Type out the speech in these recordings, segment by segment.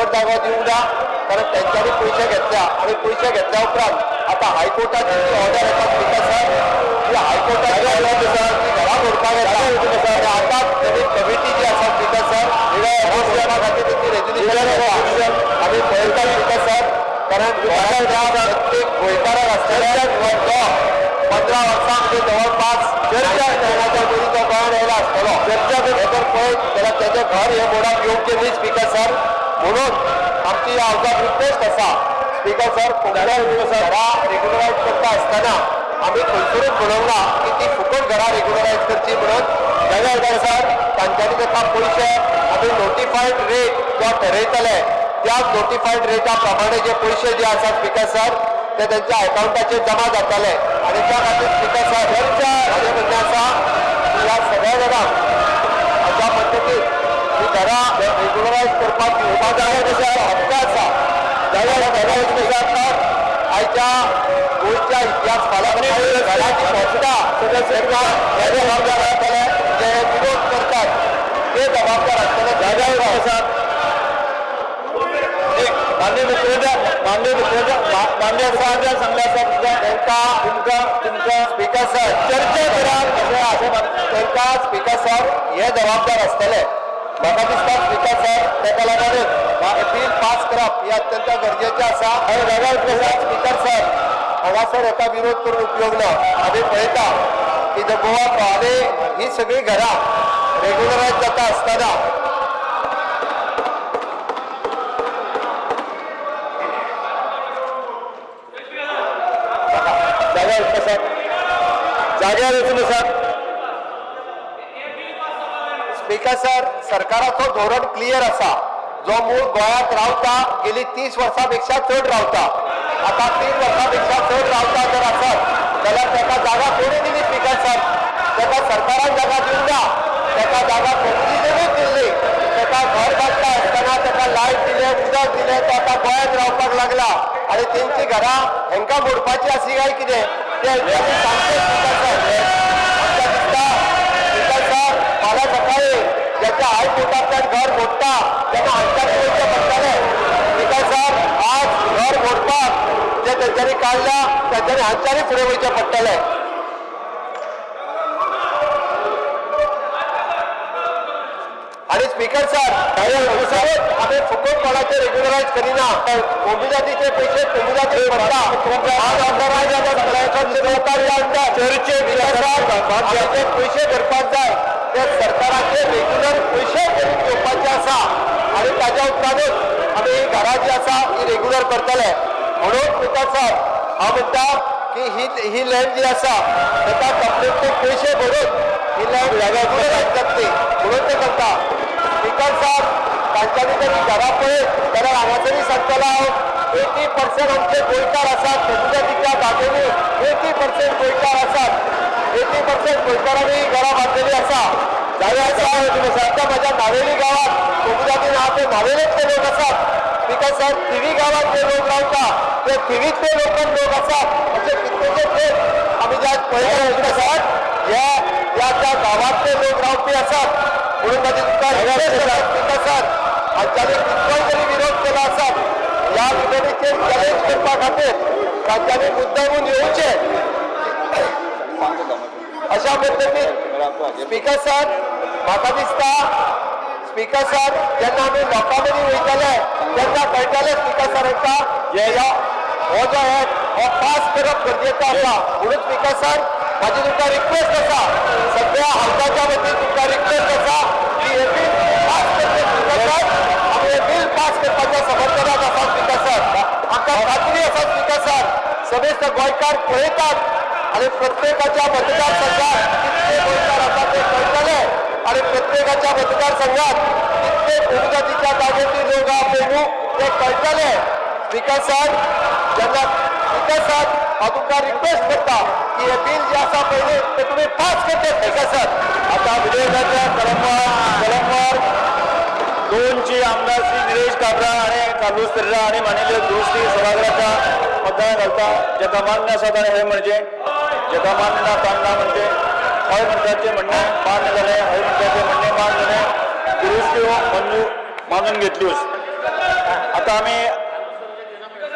फुकट जागो दिवंक ना, कारण तेंच्यांनी पयशे घेतल्या आनी पयशे घेतल्या उपरांत आतां हायकोर्टाची जी ऑर्डर येता स्पीकर सर, ती हायकोर्टाची ऑर्डर आसा ती घरां मोडपाक येता. आनी आतां तेणी कमिटी जी आसा स्पीकर सर, घरां मोडपा खातीर तेंची रेजोल्युशन येता. आमी पळयता स्पीकर सर, कारण गोंयांतल्या प्रत्येक गोंयकाराक आसतल्या तो 15 वर्सां म्हणजे जवळपास 40 महिन्याच्या पयलीं तो गोंयांत येयला आसतलो. हे जर पळयत जाल्यार तेजें घर हें मोडप योग्य न्ही स्पीकर सर. म्हणून आमची ह्या हावजाक रिक्वेस्ट आसा स्पीकर सर, घरां रेग्युलरायज करता आसतना आमी खंयसरूच म्हणूंक ना की ती फुकट घरां रेग्युलरायज करची म्हणून. जाल्यार सर, तांच्यांनी ताका पयशे आमी नोटिफायड रेट जो ठरयतले त्या नोटिफायड रेटा प्रमाणे जे पयशे जे आसा स्पीकर सर, ते त्यांच्या अकाउंटाचेर जमा जातले. आनी त्या खातीर स्पीकर सर, म्हजें म्हणणें आसा की ह्या सगळ्या जाणांक अशा पद्दतीन ही घरां रेग्युलरायज करपाक येवपा जाय तशें हक्क आसा. जाल्यार आयच्या गोंयच्या इतिहास फाल्यां घरां जी मोडटा तांकां हे जबाबदार आसतले, जे विरोध करतात ते जबाबदार आसतले. माननीय मुख्यमंत्री, माननीय मुख्यमंत्री, माननीय मुख्यमंत्र्यान सांगलें आसा तुमकां. तांकां तुमकां तुमकां स्पीकर सर, चर्चा करात अशें अशें तांकां स्पीकर सर, हे जबाबदार आसतले. म्हाका दिसता स्पीकर सर, ताका लागूनच हे बील पास करप हे अत्यंत गरजेचें आसा. स्पीकर सर, हांगासर हेका विरोध करून उपयोग ना. आमी पळयता की the Goa आनी ही सगळीं घरां रेग्युलरायज जाता आसतना जाग्यार बसात, जाग्यार वचून बसात. स्पीकर सर, सरकाराचो धोरण क्लियर आसा. जो मूळ गोंयांत रावता, गेली 30 वर्सां पेक्षा चड रावता, आता 3 वर्सां पेक्षा चड रावता जर आसत जाल्यार ताका जागा कोणी दिली स्पीकर सर? ताका सरकारान जागा दिवंक ना. ताका जागा कोमुनिदादूच दिल्ली. ताका घर बांदता आसतना ताका लायट दिले, उदक दिले. तो आतां गोंयांत रावपाक लागला आनी तेंची घरां हेंकां मोडपाची आसली काय कितें तें हेंच्यांनी सांगचें स्पीकर सर. आमकां दिसता स्पीकर सर, फाल्यां सकाळी ज्याच्या हायकोर्टांतल्यान घर मोडटा तेन्ना हांच्यानी वयचें पडटलें. स्पीकर सर, आज घर मोडपाक जे तेंच्यांनी काडल्या तेंच्यांनी हांच्यानी फुडें वयचें पडटलें. आणि स्पीकर सर, आमी फुकट कोणाचे रेग्युलरायज करिना. कोमुनिदादीचे पयशे कोमुनिदादीक भरता. चर्चे जे पयशे भरपाक जाय ते सरकाराचे रेग्युलर पयशे करून घेवपाचे आसा आनी ताज्या उपरांतूच आमी ही घरां जी आसा ही रेग्युलर करतले. म्हणून स्पीकर सर, हांव म्हणटा की ही ही लँड जी आसा ताका कंप्लिटली पयशे भरून ही लँड रेग्युलरायज जातली म्हणून ते करता. स्पीकर सर, तांच्यांनी जरी घरां पळयत जाल्यार हांगासरूय सांगतलो हांव, 80% आमचे गोंयकार आसात. कोमुनिदादीच्या जागेंनी 80% गोंयकार आसात. 80% गोंयकारांनी घरां बांदलेली आसा. जाल्यार सध्या माझ्या नावेली गावात कोमुनिदादीन आहा ते नावेलेंतले लोक आसात. स्पीकर सर, थिवी गावात जे लोक रावता ते थिवीतले लोकल लोक आसात. असे कितलेशे लोक आमी जे पळयले स्पीकर सर, ह्या त्या त्या गावातले लोक रावपी आसात. म्हणून माझी तुमकां रिक्वेस्ट आसा स्पीकर सर, हांच्यांनी कितलोय जरी विरोध केला आसत ह्या विधेयकाचेर चॅलेंज करपा खातीर तांच्यांनी मुद्दामून येवचे अशा पद्दतीन. स्पीकर सर, म्हाका दिसता स्पीकर सर, जेन्ना आमी लोकां मदीं वयतले तेन्ना कळटलें स्पीकर सर हांकां हो जो एक्ट हो पास करप गरजेचो आसा. म्हणून स्पीकर सर, म्हाजी तुमकां रिक्वेस्ट आसा, सगळ्या हावसाच्या वतीन तुमकां रिक्वेस्ट आसा की हे बील पास करचें. स्पीकर सर, आमी हे बील पास करपाच्या समर्थनात आसा. स्पीकर सर, आमकां खात्री आसा स्पीकर सर, समेस्त गोंयकार पळयतात आणि प्रत्येकाच्या मतदारसंघात कितले गोंयकार आसा ते कळटले आणि प्रत्येकाच्या मतदारसंघात कितले कोमुनिदादीच्या जागेंतली लोक आहा पळय न्हू ते कळटले. स्पीकर सर, जेन्ना स्पीकर सर, हांव तुमकां रिक्वेस्ट करता की हे बील जे आसा पयलीं ते तुमी पास करचे स्पीकर सर. आता विधेयकाच्या कलमवार 2ची आमदार श्री निलेश काब्राल आणि कार्लूस फेरेरा आणि माननीय दुरुस्ती सभागृहाच्या मतदान घालता. जेका मान्य आसा ताणें हय म्हणचें, जेका मान्य ना ताणें ना म्हणचें. हय म्हणटाचे म्हणणें मान्य जालें. हय म्हणटाचें म्हणणें मान्य जालें. दुरुस्त्यो मंजूर मानून घेतल्योच. आता आमी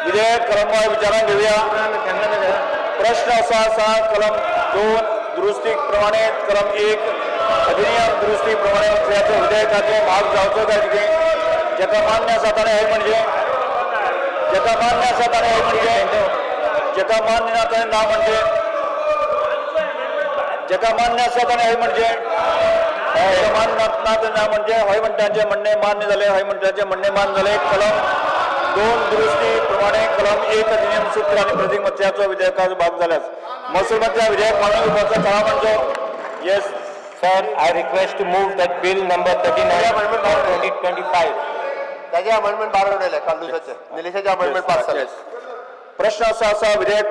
विधेयक कलमवार विचारात घेऊया. प्रश्न असा आसा, कलम 2 दुरुस्ती प्रमाणे कलम 1 अधिनियम दुरुस्ती प्रमाणे विधेयकाचे भाग जावचो काय कितें. जेका मान्य आसा ताणें हय म्हणजे, जेका मान्य आसा ताणें हय म्हणजे, जेका मान्य ना ताणें ना म्हणजे, जेका मान्य आसा ताणें हय म्हणजे, जेका मान्य ना ताणें ना म्हणजे. हय म्हणटांचें म्हणणें मान्य जालें, हय म्हणटांचें म्हणणें मान्य जालें. कलम 2 दुरुस्ती प्रमाणे कलम 1 अधिनियम सूत्र आणि प्रतीक मत्याचो विधेयकाचो भाग जाल्यास महसूल मंत्र्या विधेयक मांडून घेवपाचो कळाव म्हणचो. Yes. Sir, I request to move that bill number 39 of 2025. ताजे अमेंडमेंट बारा उडयले कार्लुसाचे, निलेशाचे अमेंडमेंट पास जाले. प्रश्न असा आसा, विधेयक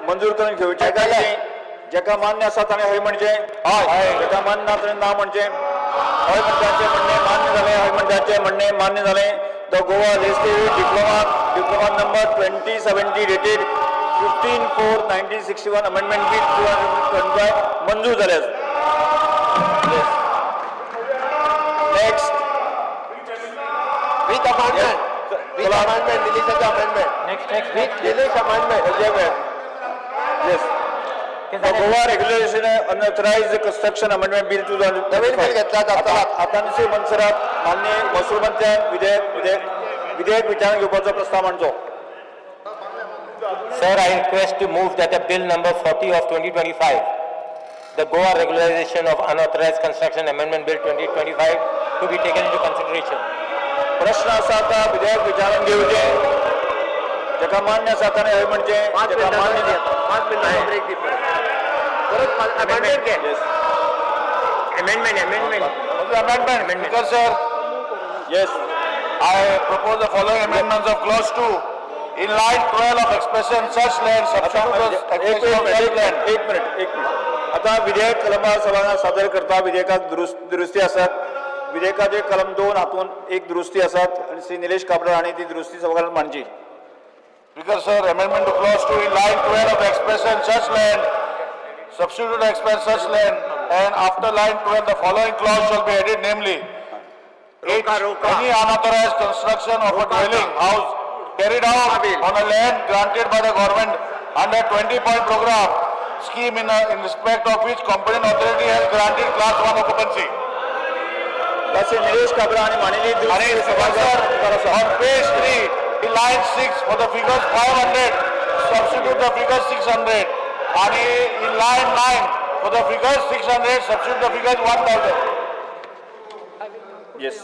मंजूर करून घेवचें काय कितें. जेका मान्य आसा ताणें हय म्हणचें, हय, जेका मान्य ना ताणें ना म्हणचें. हय म्हणटाचें म्हणणें मान्य जालें, हय म्हणटाचें म्हणणें मान्य जालें. The Goa legislative diploma number 2070 dated 15/4/1961 amendment bill 2025 मंजूर जालें. Next. With amendment, with amendment, निलेशाचे amendment. Next, next. With Nilesh amendment. Yes. The Goa Regulation Unauthorized Construction Amendment Bill 2025. Naveen bill घेतला जाता. आतांचे मनसरात मान्य महसूल मंत्र्यान विधेयक विधेयक विधेयक विचारात घेवपाचो प्रस्ताव मांडचो. Sir, I request to move that the bill number 40 of 2025, the Goa Regularization of Unauthorized Construction Amendment Bill 2025, to be taken into consideration. प्रश्न आसा, आता विधेयक विचारात घेवचें. जेका मान्य आसा ताणें हय म्हणचें, पांच जेका मान्य मिनटांचो, 5 मिनटांचो ब्रेक दी. परत अमेंडमेंट घे. Yes. Amendment, amendment. Amendment, Speaker sir, Yes. I propose the following amendments of clause 2. In line 12 of expression such land, substitute the एक expression of minute, such एक land. मिनिट, एक minute, एक minute. आता विधेयक कलमा सभाघरात सादर करता. विधेयकात दुरुस्ती आसात. विधेयकाचे कलम 2 हातून एक दुरुस्ती आसात आणि श्री निलेश काब्राल हांणी ती दुरुस्ती सभाघरात मांडची. Speaker sir, amendment to clause 2 in line 12 of expression such land, substitute expression such land, and after line 12, the following clause shall be added, namely, H, any unauthorized construction of a dwelling house carried out on a land granted by the government under 20 point program scheme in respect of which competent authority has granted class 1 occupancy. Shri Nilesh Cabral हांणी मांडिल्ली आणि दुरुस्ती सभाघरात sir, on page 3, in line 6 for the figures 500, substitute the figure 600. आणि in line 9 for the figures 600, substitute the figures 1000. Yes,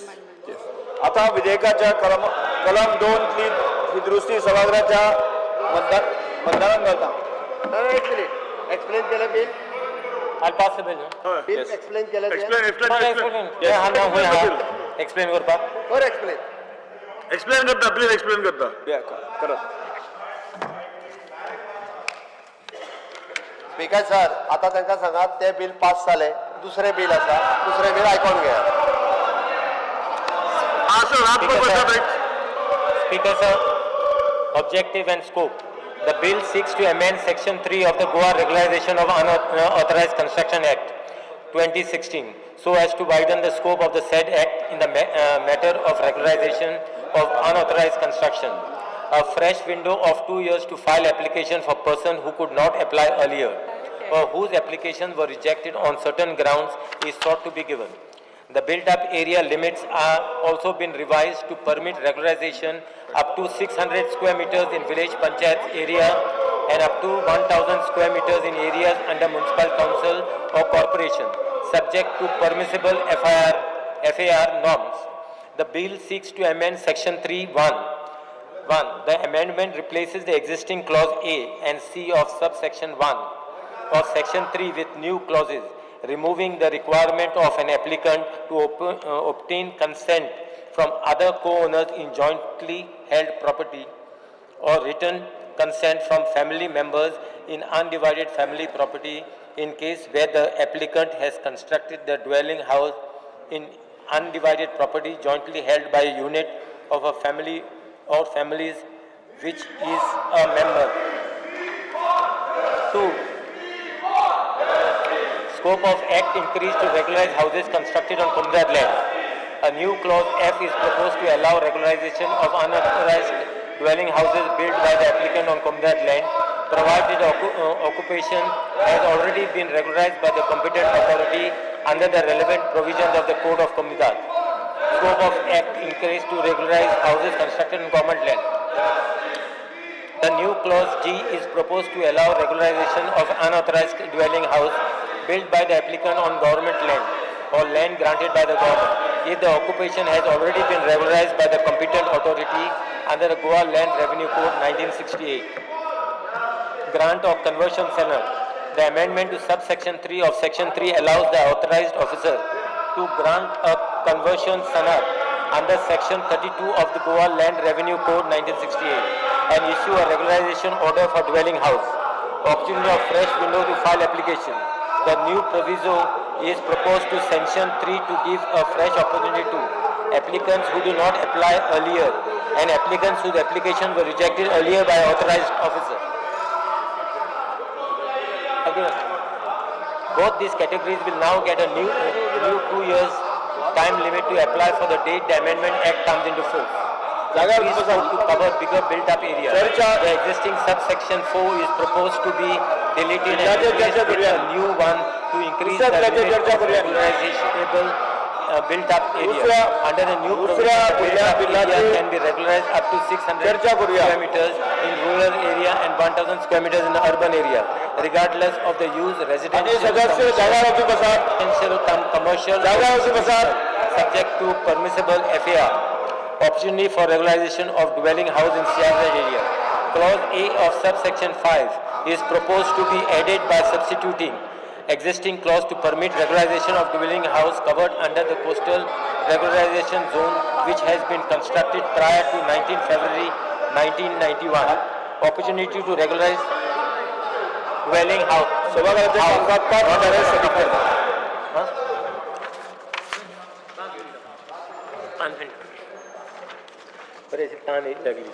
yes. आता विधेयकाच्या कलम कलम 2 तली ही दुरुस्ती सभागृहाच्या मतदानात घालता. एक मिनिट, एक्सप्लेन केलं bill. I'll pass the bill. No? Bill explain केलं ते? Explain. Yeah, हा, ना, होय, हा. Explain करपाक. कर एक्सप्लेन. एक्सप्लेन करता, प्लीज एक्सप्लेन करता. करत. स्पीकर सर, आता तांकां सांगात ते बिल पास जालें, दुसरें बिल आसा, दुसरें बिल आयकोन घेया. Speaker sir, objective and scope. The bill seeks to amend Section 3 of the Goa Regularization of Unauthorized Construction Act 2016 so as to widen the scope of the said act in the matter of regularization of unauthorized construction. A fresh window of 2 years to file application for person who could not apply earlier or whose applications were rejected on certain grounds is sought to be given. The built-up area limits are also been revised to permit regularization up to 600 square meters in village panchayat area and up to 1,000 square meters in areas under municipal council or corporation, subject to permissible FAR norms. The bill seeks to amend Section 3(1). 1. The amendment replaces the existing clause A and C of subsection 1 of section 3 with new clauses, removing the requirement of an applicant to obtain consent from other co-owners in jointly held property or written consent from family members in undivided family property in case where the applicant has constructed the dwelling house in undivided property jointly held by a unit of a family or families which is a member. 2. Scope of act increased to regularize houses constructed on Comunidade land. A new clause F is proposed to allow regularization of unauthorized dwelling houses built by the applicant on Comunidade land, provided occupation has already been regularized by the competent authority under the relevant provisions of the Code of Comunidade. Scope of Act increased to regularize houses constructed on government land. The new clause G is proposed to allow regularization of unauthorized dwelling house built by the applicant on government land or land granted by the government if the occupation has already been regularized by the competent authority under the Goa Land Revenue Code 1968. Grant of conversion center. The amendment to subsection 3 of section 3 allows the authorized officer to grant a conversion sanad under section 32 of the Goa Land Revenue Code 1968 and issue a regularization order for dwelling house. Opportunity of fresh window to file application. The new proviso is proposed to sanction 3 to give a fresh opportunity to applicants who do not apply earlier and applicants whose application were rejected earlier by authorized officer. Again, both these categories will now get a new 2 years time limit to apply for the date the Amendment Act comes into force. जाग्यार Increase बसात. scope to cover bigger built-up area. चर्चा- The existing subsection 4 is proposed to be deleted and बिलाचेर replaced चर्चा with करूया. a new one to increase दुसऱ्या the बिलाचेर limit चर्चा of करूया. regularizable built-up area. दुसऱ्या- Under the new दुसऱ्या provision, the built-up area बिलाचेर can be regularized up to 600 चर्चा करूया. square meters in rural area and 1000 square meters in the urban area, regardless of the use, आणि residential, सदस्य commercial, जाग्यार वचून बसात. residential cum commercial, जाग्यार वचून बसात. subject to permissible FAR. Opportunity for regularization of dwelling house in CRZ area. Clause A of subsection 5 is proposed to be added by substituting existing clause to permit regularization of dwelling house covered under the coastal regularization zone which has been constructed prior to 19 February 1991. Opportunity to regularize dwelling house. सभागृहाचे कामकाज 5 मिनिटांनी स्थगीत करता. बरें तान येत लागली.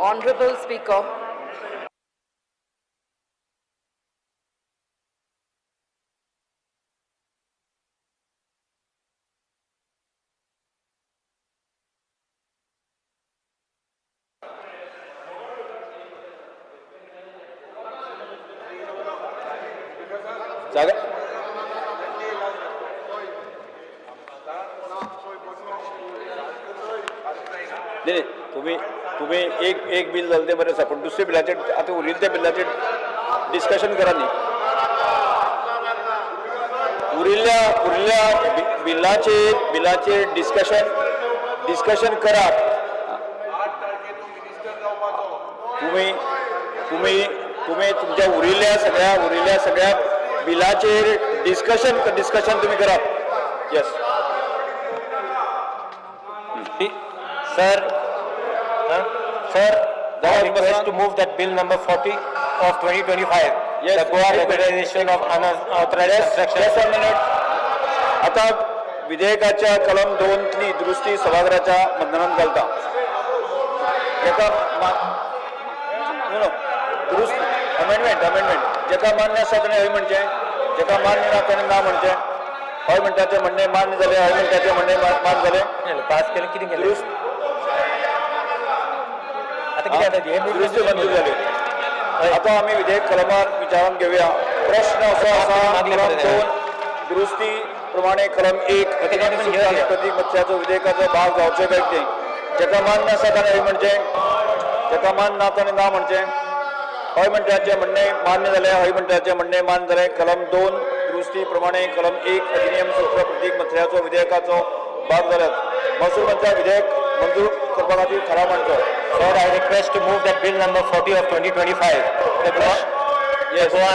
Honorable Speaker, जागा. नाही नाही, तुम्ही तुम्ही एक एक बिल जालें तें बरें आसा, पूण दुसऱ्या बिलाचेर आतां उरिल्ल्या त्या बिलाचेर डिस्कशन करा न्ही. उरिल्ल्या बिलाचेर डिस्कशन करात. तुम्ही तुम्ही तुम्ही तुमच्या उरिल्ल्या सगळ्या बिलाचेर डिस्कशन डिस्कशन तुम्ही करात. Yes. Sir, huh? Sir, I request to move that bill number 40 of 2025. Yes. The Goa Regularization of Unauthorized Construction. Just one minute. आता विधेयकाच्या कलम दोनतली दुरुस्ती सभागृहाच्या मतदानात घालता. जेका नो नो, दुरुस्ती, अमेंडमेंट. जेका मान्य आसा तेणे हय म्हणचें, जेका मान्य ना तेणे ना म्हणचें. हय म्हणटा तें म्हणणें मान्य जालें, हय म्हणटा तें म्हणणें मान्य जालें. नाही, पास केलं, किती केलं? दुरुस्त आता किती, आता हे bill दुरुस्ती मंजूर झाली. आता आम्ही विधेयक कलमार विचारात घेऊया. प्रश्न असो आसा, मागले कलम पर्यंत. 2 दुरुस्ती प्रमाणे कलम 1 अधिनियम पण सूत्र घेऊया. आणि प्रतीक मत्स्याचो विधेयकाचो भाग जावचो काय कितें. जेका मान्य आसा ताणें हय म्हणचें, जेका मान्य ना ताणें ना म्हणचें. हय म्हणटाचें म्हणणें मान्य जालें, हय म्हणटाचें म्हणणें मान्य जालें. कलम 2 दुरुस्ती प्रमाणे कलम 1 अधिनियम सूत्र प्रतीक मत्स्याचो विधेयकाचो भाग जाल्यात. महसूल मंत्र्या विधेयक मंजूर करपा खातीर ठराव मांडचो. Sir, I request to move that bill number 40 of 2025, the Goa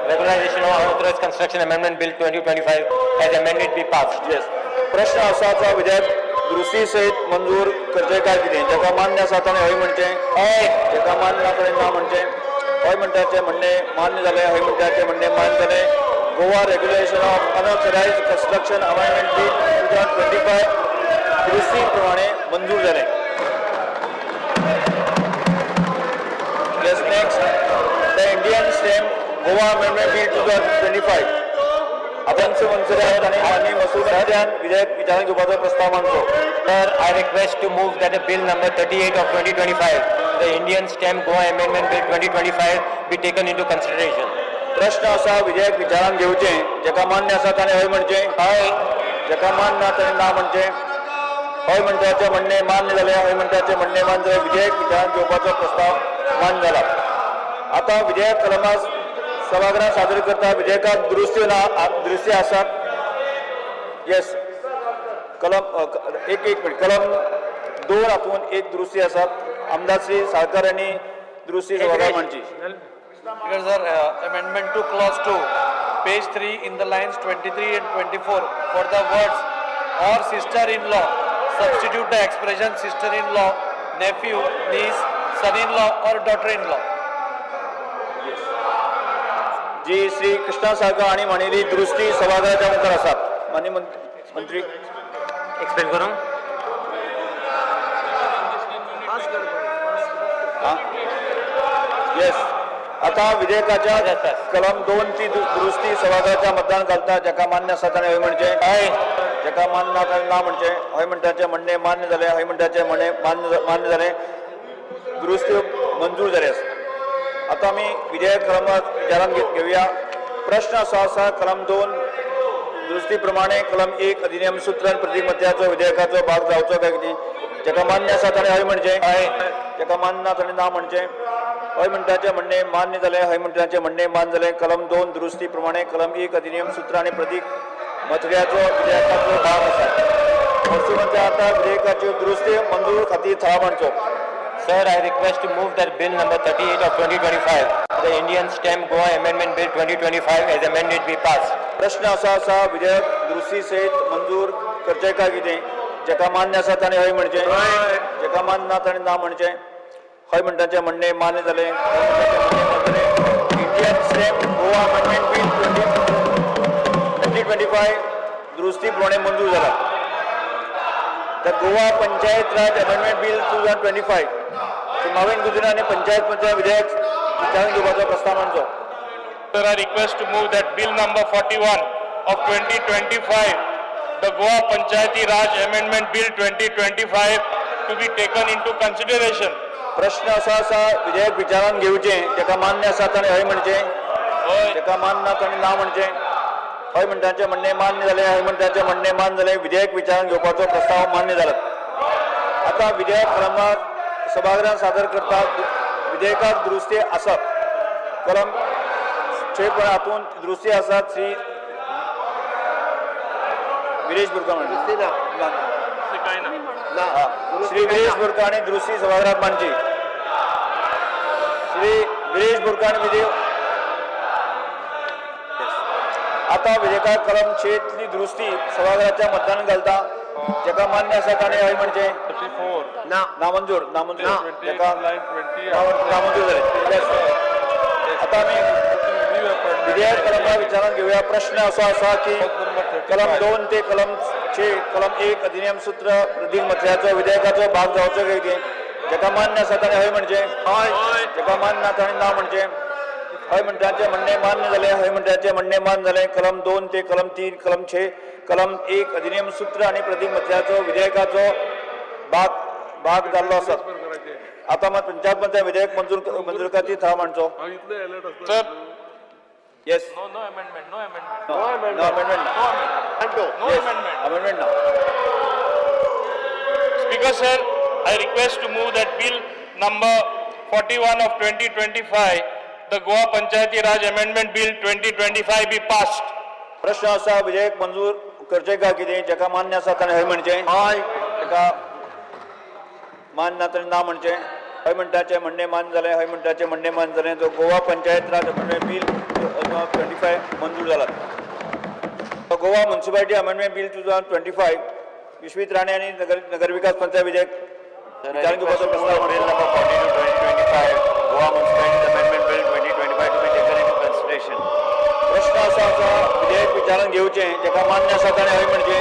Regularization of Unauthorized Construction Amendment Bill 2025 as amended be passed. Yes. प्रश्न आसाचा विधेयक दुरुस्ती सहित मंजूर करचे काय कितें. जेका मान्य आसा ताणें हय म्हणचें, हय. जेका मान्य ना ताणें ना म्हणचें. हय म्हणटाचें म्हणणें मान्य जालें, हय म्हणटाचें म्हणणें मान्य जालें. Goa Regulation of Unauthorised Construction Amendment Bill 2025 दुरुस्ती प्रमाणे मंजूर जालें. Yes, next, the Indian Stamp Goa Amendment Bill 2025. अभंग मंजुरात आणि माननीय महसूल मंत्र्यान विधेयक विचारात घेवपाचो प्रस्ताव मांडचो. Sir, I request to move that the bill number 38 of 2025, the Indian Stamp Goa Amendment Bill 2025 be taken into consideration. प्रश्न असा, विधेयक विचारात घेवचें. जेका मान्य आसा ताणें हय म्हणचें, हय. जेका मान्य ना ताणें ना म्हणचें. हय म्हणटाचें म्हणणें मान्य जालें, हय म्हणटाचें म्हणणें मान्य जालें. विधेयक विचारात घेवपाचो प्रस्ताव मान्य जाला. आता विधेयक कलमा सभागृहात सादर करता. विधेयकात दुरुस्ती ना दुरुस्ती आसात. येस, कलम एक एक मिनिट. कलम 2 हातून एक दुरुस्ती आसात. आमदार श्री साळकर यांनी दुरुस्ती सभागृहात मांडची. Speaker sir, amendment to clause 2, page 3, in the lines 23 and 24, for the words "or sister-in-law", substitute the expression "sister-in-law, nephew, niece, son-in-law or daughter-in-law". जी, श्री कृष्णा साळकर आणि मांडिल्ली दुरुस्ती सभागृहाच्या मुखार आसात. माननीय मंत्री. एक्सप्लेन करूं? येस, आता विधेयकाच्या Yes, yes. कलम 2 ची दुरुस्ती सभागृहाच्या मतदान घालता. जेका मान्य आसा ताणें हय म्हणचें, हय. जेका मान्य ना ताणें ना म्हणचें. हय म्हणटाचें म्हणणें मान्य जालें, हय म्हणटाचें म्हणणें मान्य जालें. दुरुस्ती मंजूर जाली आसा. आता आमी विधेयक कलमात विचारात घेवया. प्रश्न असो आसा, कलम 2 दुरुस्ती प्रमाणे कलम 1 अधिनियम सूत्र आनी प्रतिमत्याचो विधेयकाचो भाग जावचो काय कितें. जेका मान्य आसा ताणें हय म्हणचें, हय. जेका मान्य ना ताणें ना म्हणचें. हय म्हणटाचें म्हणणें मान्य जालें, हय म्हणटाचें म्हणणें मान्य जालें. कलम 2 दुरुस्ती प्रमाणे कलम 1 अधिनियम सूत्र आनी प्रतीक मथव्याचो विधेयकाचो भाग आसा. महसूल मंत्री आता विधेयकाच्यो दुरुस्ती मंजूर खातीर ठराव मांडचो. Sir, I request to move that bill number 38 of 2025, the Indian Stamp Goa Amendment Bill 2025 as amended be passed. प्रश्न असो आसा, विधेयक दुरुस्ती सयत मंजूर करचें काय कितें. जेका मान्य आसा ताणें हय म्हणचें, जेका मान्य ना ताणें ना म्हणचें. हय म्हणटाचें म्हणणें मान्य जालें, हय म्हणटाचें म्हणणें मान्य जालें. Indian Stamp Goa Amendment Bill 2025 दुरुस्ती प्रमाणे मंजूर जाला. The Goa Panchayat Raj Amendment Bill 2025. Mauvin Godinho हांणी पंचायत पंचायत विधेयक विचारून घेवपाचो प्रस्ताव मांडचो. Sir, I request to move that bill number 41 of 2025, the Goa Panchayati Raj Amendment Bill 2025, to be taken into consideration. प्रश्न असो आसा, विधेयक विचारान घेवचें, ताका मान्य आसा ताणें हय म्हणचें, ताका मान्य ना ताणें ना म्हणचें. हय म्हणटांचें म्हणणें मान्य जालें, हय म्हणटांचें म्हणणें मान्य जालें, विधेयक विचारान घेवपाचो प्रस्ताव मान्य जाला. आतां विधेयक कलमाक सभागृहात सादर करतात. विधेयकाक दुरुस्ती आसात, कलम 6 पण हातूंत दुरुस्ती आसात. श्री विरेश बोरकार म्हणटा, श्री विरेश बोरकार हांणी दुरुस्ती सभागृहात मांडची. श्री विरेश बोरकार हांणी विधेयक आतां विधेयकाक कलम 6तली दुरुस्ती सभाघराच्या मतदान घालता. जेका मान्य आसा ताणें हय म्हणचें. नामंजूर, नामंजूर, जेका नामंजूर जालें. Yes. आतां आमी विधेयक कलमा विचारात घेवया. प्रश्न असो आसा की कलम 2 ते कलम 6 कलम 1 अधिनियम सूत्र प्रदीप मथळ्याचो विधेयकाचो भाग जावचो काय कितें. जेका मान्य आसा ताणें हय म्हणचें, जेका मान्य ना ताणें ना म्हणचें. हय म्हणटांचें म्हणणें मान्य जालें, हय म्हणटांचें म्हणणें मान्य जालें. कलम 2 ते कलम 3 कलम 6 कलम 1 अधिनियम सूत्र आनी प्रदीप मथळ्याचो विधेयकाचो भाग जाल्लो आसा. आतां मात पंचायत पंचायत विधेयक मंजूर खातीर थाराव मांडचो. Sir, yes. No, no amendment, no amendment. No amendment. No amendment. Amendment ना. Speaker sir, I request to move that bill number 41 of 2025, the Goa Panchayati Raj Amendment Bill 2025 be passed. प्रश्न आसा, विधेयक मंजूर करचें काय कितें. जेका मान्य आसा ताणें हय म्हणचें, हय, तेका मान्य ना ताणें ना म्हणचें. हय म्हणटाचें म्हणणें मान्य जालें, हय म्हणटाचें म्हणणें मान्य जालें. तो Goa Panchayat Raj amendment bill 2025 मंजूर जाला. Goa municipality amendment bill 2025 Vishwajit Rane आनी नगरविकास पंचायत विधेयक विचारात घेवपाचो प्रस्ताव. Bill number 42, 2025, Goa Municipalities Amendment Bill 2025 to be taken into consideration. प्रश्न आसा आसा विधेयक विचारात घेवचें, जेका मान्य आसा ताणें हय म्हणचें,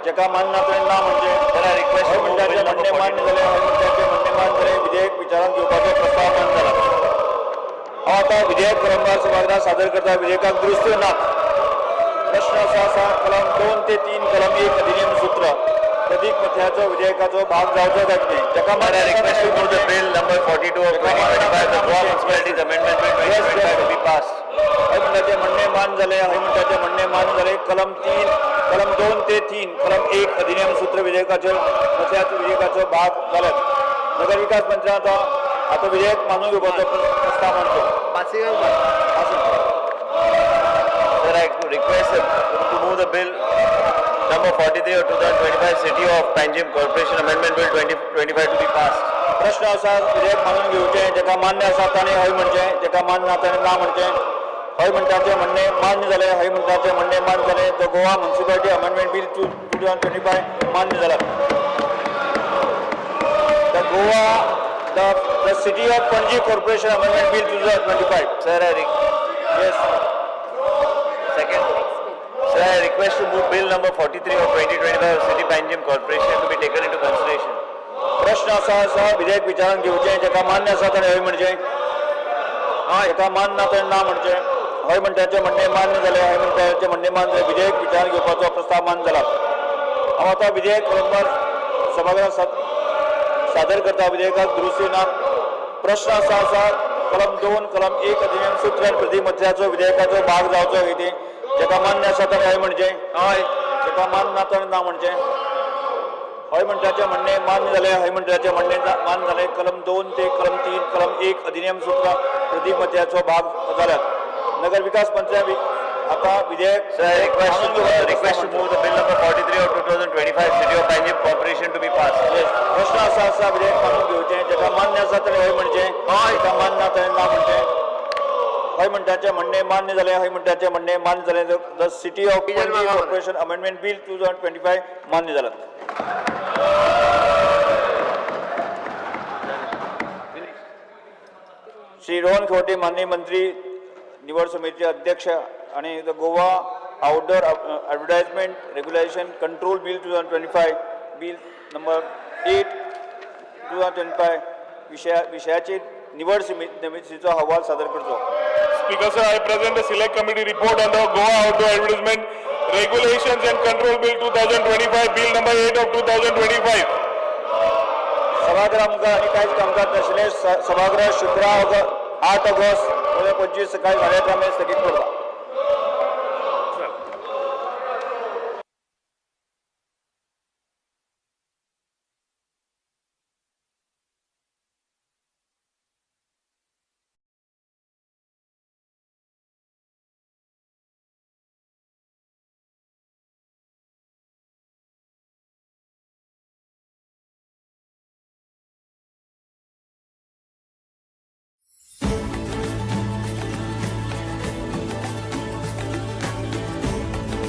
जेका मान्य ना ताणें ना म्हणचें. Sir, I request हय to move म्हणटाचें bill number म्हणणें मान्य 42. जालें, हय म्हणटाचें म्हणणें मान्य जालें, विधेयक विचारात घेवपाचो प्रस्ताव मान्य जाला. हांव आतां विधेयक कलमवार सभागृहात सादर करता. विधेयकाक दुरुस्त्यो नात. प्रश्न असो आसा, कलम 2 ते 3 कलम 1 अधिनियम सूत्र प्रदीप मथ्याचो विधेयकाचो भाग जावचो काय कितें. जेका Sir, मान्य I आसा request ताणें to move the bill number 42 of 2025, the Goa Municipalities Amendment Bill 2025 to be passed. हय म्हणटाचें म्हणणें मान्य जालें, हय म्हणटाचें म्हणणें मान्य जालें. कलम 3 कलम 2 ते 3 कलम 1 अधिनियम सूत्र विधेयकाचेर मथ्याचो विधेयकाचो भाग जाल्यात. नगरविकास मंत्र्यान आतां विधेयक मानून घेवपाचो प्रस्ताव मांडचो. Sir, I request to move the bill number 43 of 2025, City of Panjim Corporation Amendment Bill 2025 to be passed. प्रश्न आसा, विधेयक मानून घेवचें, जेका मान्य आसा ताणें हय म्हणचें, जेका मान्य ना ताणें ना म्हणचें. हय म्हणटाचें म्हणणें मान्य जालें, हय म्हणटाचें म्हणणें मान्य जालें. The Goa municipality amendment bill 2025 मान्य जाला. The Goa the city of Panaji corporation amendment bill 2025. Sir, I yes. Second. Sir, I request to move bill number 43 of 2025 of City Panjim Corporation to be taken into consideration. प्रश्न आसा आसा विधेयक विचारान घेवचें, जेका मान्य आसा ताणें हय म्हणचें, जेका मान्य ना ताणें ना म्हणचें. हय म्हणटाचें म्हणणें मान्य जालें, हय म्हणटाचें म्हणणें मान्य जालें. विधेयक विचारान घेवपाचो प्रस्ताव मान्य जाला. हांव आतां विधेयक कलमवार सभागृहात सादर करता. विधेयकाक दुरुस्ती ना. प्रश्न आसा आसा कलम 2 कलम 1 अधिनियम सूत्र आनी प्रतिमत्याचो विधेयकाचो भाग जावचो कितें. जेका मान्य आसा ताणें हय म्हणचें, हय, जेका मान्य ना ताणें ना म्हणचें. हय म्हणटाचें म्हणणें मान्य जालें, हय म्हणटाचें म्हणणें मान्य जालें. कलम 2 ते कलम 3 कलम 1 अधिनियम सूत्र प्रतिमत्याचो भाग जाल्यात. नगर विकास मंत्र्यां आतां विधेयक Sir, I request मानून to, घेवपाचो request to प्रस्ताव move the bill number 43 of 2025, City of Panjim Corporation to be passed. Yes. प्रश्न आसा आसा विधेयक मानून घेवचें, जेका मान्य आसा ताणें हय म्हणचें, जेका मान्य ना ताणें ना म्हणचें. हय म्हणटाचें म्हणणें मान्य जालें, हय म्हणटाचें म्हणणें मान्य जालें. The city of Panaji corporation amendment bill 2025 मान्य जाला. श्री रोहन खंवटे, माननीय मंत्री, निवड समितीचे अध्यक्ष आणि the Goa outdoor advertisement regulation control bill 2025, bill number 8 2025. विशया विशयाचेर निवड समितीचो अहवाल सादर करचो. Speaker sir, I present the select committee report on the Goa Outdoor Advertisement Regulations and Control Bill 2025, Bill number 8 of 2025. सभागृहा मुखार आनी कांयच कामकाज नाशिल्लें. सभागृह शुक्रार 8 ऑगस्ट 2025 सकाळी 11:30 मेरेन स्थगीत करता.